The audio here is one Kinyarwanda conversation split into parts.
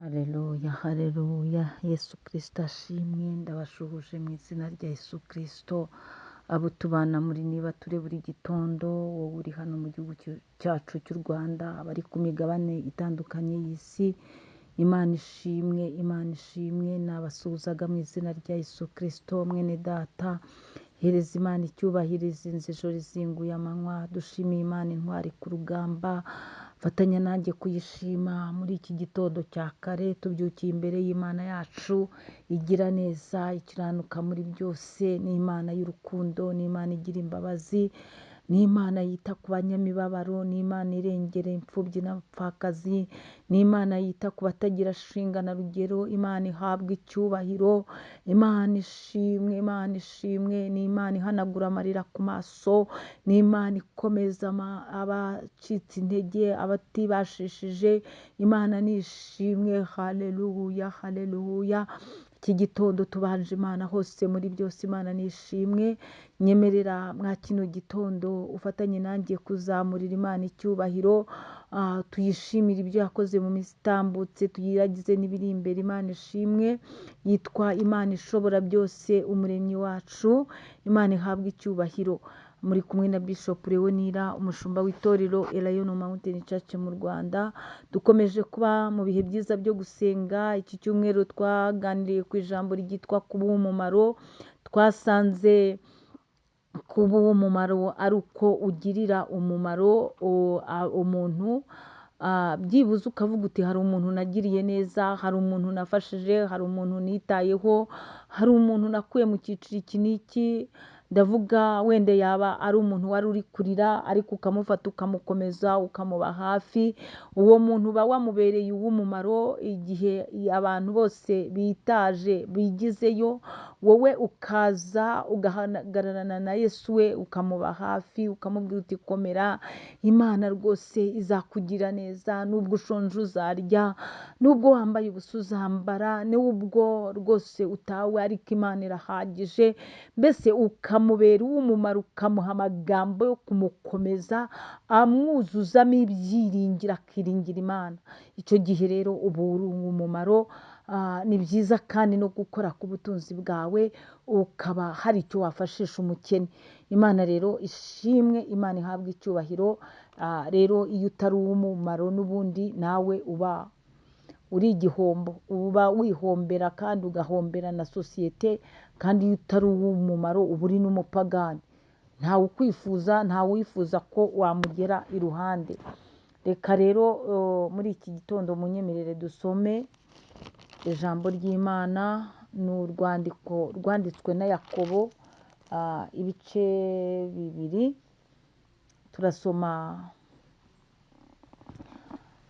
Haleluya, haleluya, Yesu Kristo ashimwe, ndabashuhuje mu izina rya Yesu Kristo, abo tubana muri niba ture buri gitondo, wowe uri hano mu gihugu cyacu cy'u Rwanda, abari ku migabane itandukanye y'isi, Imana ishimwe, Imana ishimwe, nabasuhuzaga mu izina rya Yesu Kristo, mwene data, hereza Imana icyubahiro, izinze ijoro izinguye amanywa, dushimiye Imana intwari ku rugamba, fatanya nanjye kuyishima muri iki gitondo cya kare, tubyukiye imbere y'Imana yacu, igira neza, ikiranuka muri byose, ni Imana y'urukundo, ni Imana igira imbabazi, ni Imana yita ku banyamibabaro, ni Imana irengera imfubyi n'abapfakazi, ni Imana yita ku batagira shinga na rugero, Imana ihabwa icyubahiro, Imana ishimwe, Imana ishimwe, ni Imana ihanagura amarira ku maso, ni Imana ikomeza abacitse intege, abatibashishije, Imana ni ishimwe, haleluya, haleluya. Iki gitondo tubanje Imana hose muri byose, Imana ni ishimwe. Nyemerera mwa kino gitondo ufatanye nanjye kuzamurira Imana icyubahiro, tuyishimire ibyo yakoze mu minsi itambutse, tuyiragize n'ibiri imbere. Imana ishimwe, yitwa Imana ishobora byose, umuremyi wacu, Imana ihabwa icyubahiro. Muri kumwe na Bishop Leonira, umushumba w'itorero Elayono Mountain Church mu Rwanda. Dukomeje kuba mu bihe byiza byo gusenga. Iki cyumweru twaganiriye ku ijambo ryitwa kuba umumaro. Twasanze kuba umumaro ari uko ugirira umumaro umuntu, byibuze ukavuga uti hari umuntu nagiriye neza, hari umuntu nafashije, hari umuntu nitayeho, hari umuntu nakuye mu cyiciro iki n'iki. Ndavuga wenda yaba ari umuntu wari uri kurira, ariko ukamufata ukamukomeza, ukamuba hafi. Uwo muntu uba wamubereye uw'umumaro igihe abantu bose bitaje bigizeyo, wowe ukaza ugahagararana na Yesu we, ukamuba hafi, ukamubwira uti komera, Imana rwose izakugira neza, nubwo ushonje uzarya, nubwo wambaye ubusa uzambara, nubwo rwose utawe ariko Imana irahagije. Mbese ukamubera uw'umumaro, ukamuha amagambo yo kumukomeza, amwuzuzamo ibyiringiro, akiringira Imana. Icyo gihe rero uba uri uw'umumaro. Ni byiza kandi no gukora ku butunzi bwawe, ukaba hari icyo wafashisha umukene. Imana rero ishimwe, Imana ihabwe icyubahiro. Rero iyo utari uw'umumaro n'ubundi nawe uba uri igihombo, uba wihombera kandi ugahombera na sosiyete. Kandi iyo utari uw'umumaro uba uri n'umupagani, ntawe ukwifuza, ntawe wifuza ko wamugera iruhande. Reka rero muri iki gitondo munyemerere dusome ijambo ry'Imana. Ni urwandiko rwanditswe na Yakobo, ibice 2.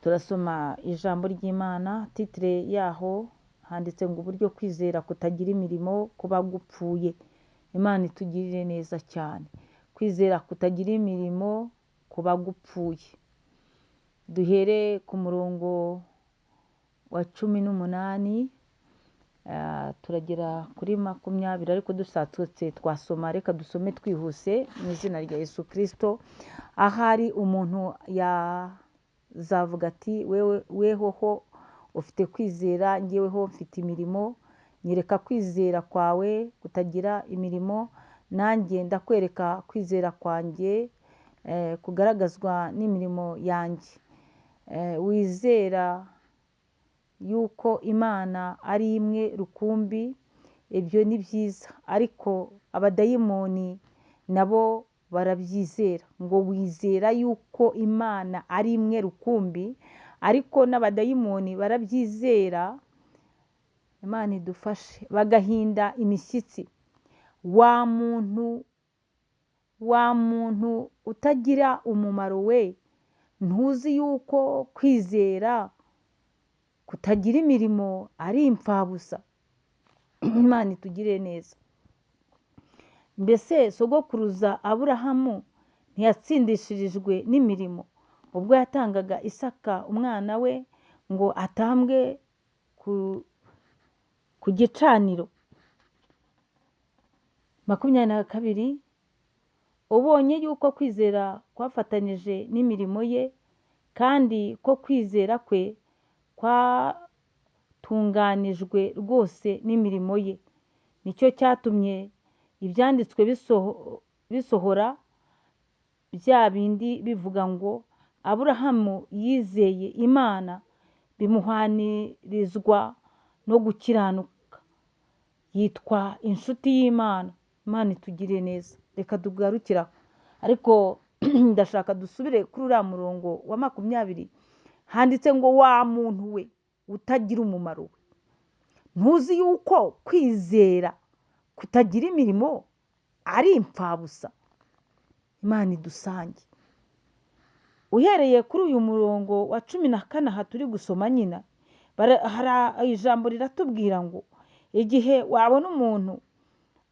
Turasoma ijambo ry'Imana. Titire yaho handitse ngo uburyo kwizera kutagira imirimo kuba gupfuye. Imana itugirire neza cyane. Kwizera kutagira imirimo kuba gupfuye. Duhere ku murongo wa 18, turagera kuri 20, ariko dusatutse twasoma. Reka dusome twihuse mu izina rya Yesu Kristo. Ahari umuntu yazavuga ati wehoho ufite kwizera, njyeweho mfite imirimo, nyereka kwizera kwawe kutagira imirimo, nanjye ndakwereka kwizera kwanjye kugaragazwa n'imirimo yanjye. Wizera yuko Imana ari imwe rukumbi, ibyo ni byiza, ariko abadayimoni nabo barabyizera. Ngo wizera yuko Imana ari imwe rukumbi, ariko n'abadayimoni barabyizera. Imana idufashe, bagahinda imishyitsi. Wa muntu utagira umumaro we, ntuzi yuko kwizera kutagira imirimo ari impfabusa? Imana itugirire neza. Mbese sogokuruza Aburahamu ntiyatsindishirijwe n'imirimo ubwo yatangaga Isaka umwana we ngo atambwe ku gicaniro? 22. Ubonye yuko kwizera kwafatanije n'imirimo ye, kandi ko kwizera kwe Yatunganijwe rwose n'imirimo ye. Nicyo cyatumye ibyanditswe bisohora bya bindi bivuga ngo Aburahamu yizeye Imana bimuhwanirizwa no gukiranuka, yitwa inshuti y'Imana. Imana itugirire neza. Reka tugarukire aho, ariko ndashaka dusubire kuri uriya murongo wa 20, handitse ngo wa muntu we utagira umumaro we, ntuzi yuko kwizera kutagira imirimo ari impfabusa. Imana idusange. Uhereye kuri uyu murongo wa 14 aha turi gusoma nyina, hari ijambo riratubwira ngo igihe wabona umuntu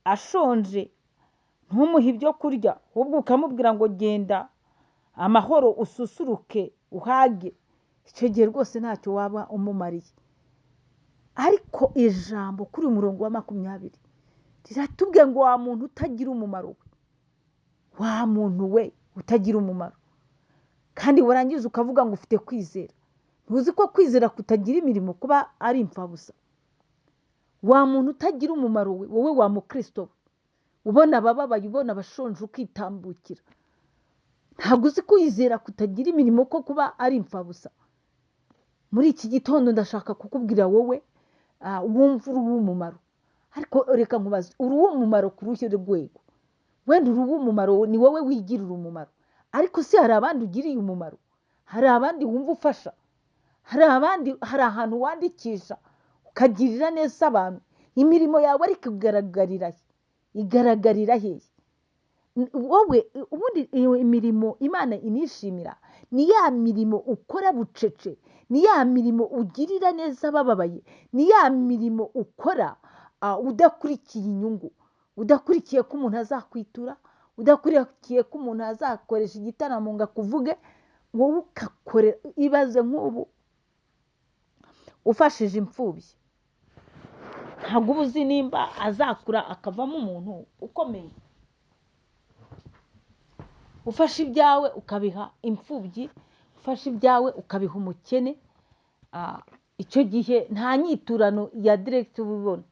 ashonje ntumuhe ibyo kurya, ahubwo ukamubwira ngo genda amahoro ususuruke uhage, icyo gihe rwose ntacyo waba umumariye. Ariko ijambo kuri uyu murongo wa 20 riratubwira ngo wa muntu utagira umumaro we, wa muntu we utagira umumaro, kandi warangiza ukavuga ngo ufite kwizera, ntuzi ko kwizera kutagira imirimo kuba ari impfabusa. Wa muntu utagira umumaro we, wowe wa mukristo we, ubona abababaye, ubona abashonje, ukitambukira, ntabwo uzi kwizera kutagira imirimo ko kuba ari impfabusa. Muri iki gitondo ndashaka kukubwira wowe wumva uri uw'umumaro, ariko reka nkubaze, uri uw'umumaro ku ruhe rwego? Wenda uri uw'umumaro ni wowe wigirira umumaro, ariko se hari abandi ugiriye umumaro? Hari abandi wumva ufasha? Hari abandi, hari ahantu wandikisha ukagirira neza abantu? Imirimo yawe ariko igaragarira he? Igaragarira hehe? Wowe ubundi iyo imirimo Imana inishimira ni ya mirimo ukora bucece, ni ya mirimo ugirira neza abababaye, ni ya mirimo ukora udakurikiye inyungu, udakurikiye ko umuntu azakwitura, udakurikiye ko umuntu azakoresha igitaramo ngo akuvuge, wowe ugakorera. Ibaze nk'ubu ufashije imfubyi, ntabwo uba uzi nimba azakura akavamo umuntu ukomeye. Ufashe ibyawe ukabiha imfubyi, ufashe ibyawe ukabiha umukene, icyo gihe nta nyiturano ya direct uba ubona.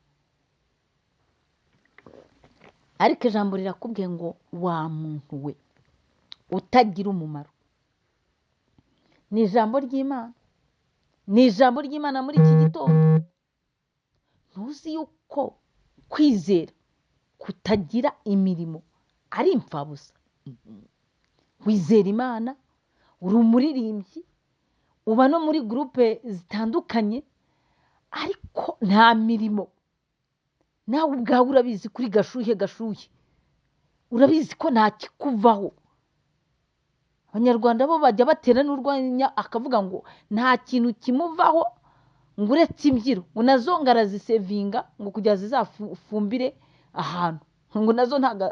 Ariko ijambo rirakubwiye ngo wa muntu we utagira umumaro. Ni ijambo ry'Imana, ni ijambo ry'Imana muri iki gitondo. Ntuzi yuko kwizera kutagira imirimo ari impfabusa. Wizera Imana, uri umuririmbyi, uba no muri gurupe zitandukanye, ariko nta mirimo. Nawe ubwawe urabizi kuri gashuhe gashuhe, urabizi ko nta kikuvaho. Abanyarwanda bo bajya batera n'urwanya akavuga ngo nta kintu kimuvaho ngo uretse imbyiro, ngo nazo ngo arazisevinga ngo kugira zizafumbire ahantu, ngo nazo ntago,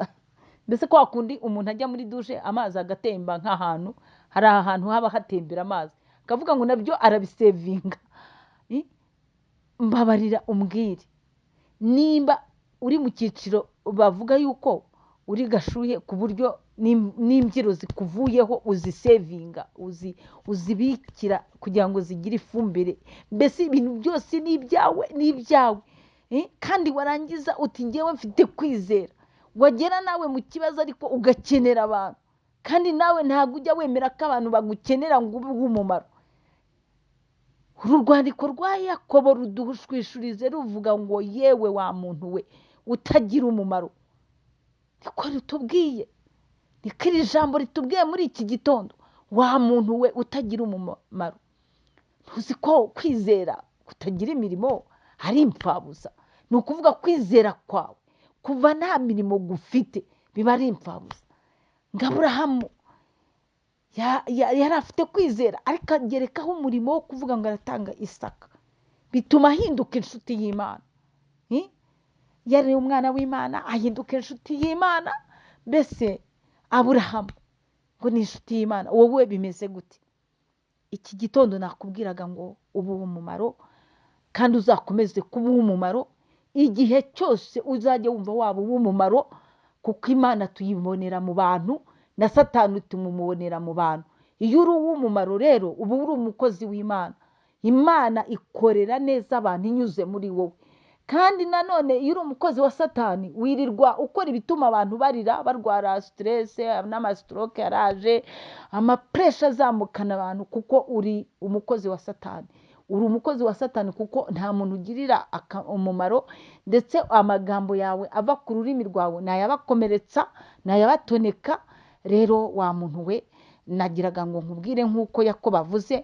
mbese kwa kundi umuntu ajya muri dushe amazi agatemba nk'ahantu hari ahantu haba hatembera amazi, akavuga ngo nabyo arabisevinga. Mbabarira umbwire nimba uri mu cyiciro bavuga yuko uri gashuhe ku buryo n'imbyiro zikuvuyeho uzisevinga, uzibikira kugira ngo zigire ifumbire, mbese ibintu byose ni ibyawe, ni ibyawe. Kandi warangiza uti ngewe mfite kwizera, wagera nawe mu kibazo ariko ugakenera abantu, kandi nawe ntabwo ujya wemera ko abantu bagukenera ngo ube uw'umumaro. Uru rwandiko rwa Yakobo rudushwishurize ruvuga ngo yewe wa muntu we utagira umumaro. Niko rutubwiye, niko iri jambo ritubwiye muri iki gitondo, wa muntu we utagira umumaro. Ntuzi ko kwizera kutagira imirimo ari impfabusa. Ni ukuvuga kwizera kwawe kuva nta mirimo gufite biba ari impfabusa. Ngo Aburahamu yari afite kwizera, ariko agerekaho umurimo wo kuvuga ngo aratanga Isaka, bituma ahinduka inshuti y'Imana. Yari umwana w'Imana ahinduka inshuti y'Imana. Mbese Aburahamu ngo ni inshuti y'Imana, wowe bimeze gute? Iki gitondo nakubwiraga ngo ubu umumaro, kandi uzakomeze kuba uw'umumaro igihe cyose uzajya wumva waba uw'umumaro, kuko Imana tuyibonera mu bantu na Satani tumumubonera mu bantu. Iyo uri uw'umumaro rero uba uri umukozi w'Imana. Imana ikorera neza abantu inyuze muri wowe. Kandi nanone iyo uri umukozi wa Satani wirirwa ukora ibituma abantu barira, barwara stress n'amastroke yaraje, amapressure azamukana abantu, kuko uri umukozi wa Satani. Uri umukozi wa Satani kuko nta muntu ugirira umumaro, ndetse amagambo yawe ava ku rurimi rwawe nayabakomeretsa, nayabatoneka. Rero wa muntu we, nagiraga ngo nkubwire nk'uko Yakobo avuze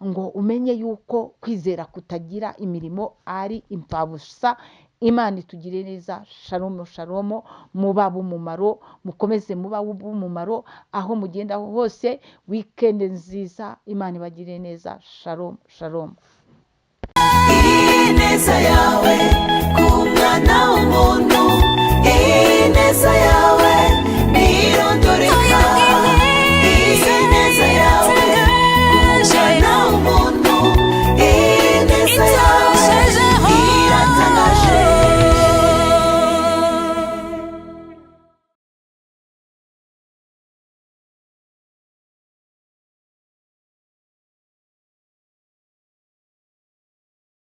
ngo umenye yuko kwizera kutagira imirimo ari imfabusa. Imana itugire neza. Shalomo shalomo, muba b'umumaro, mukomeze muba b'umumaro aho mugenda hose. Wikendi nziza, Imana ibagire neza. Shalomo shalomo.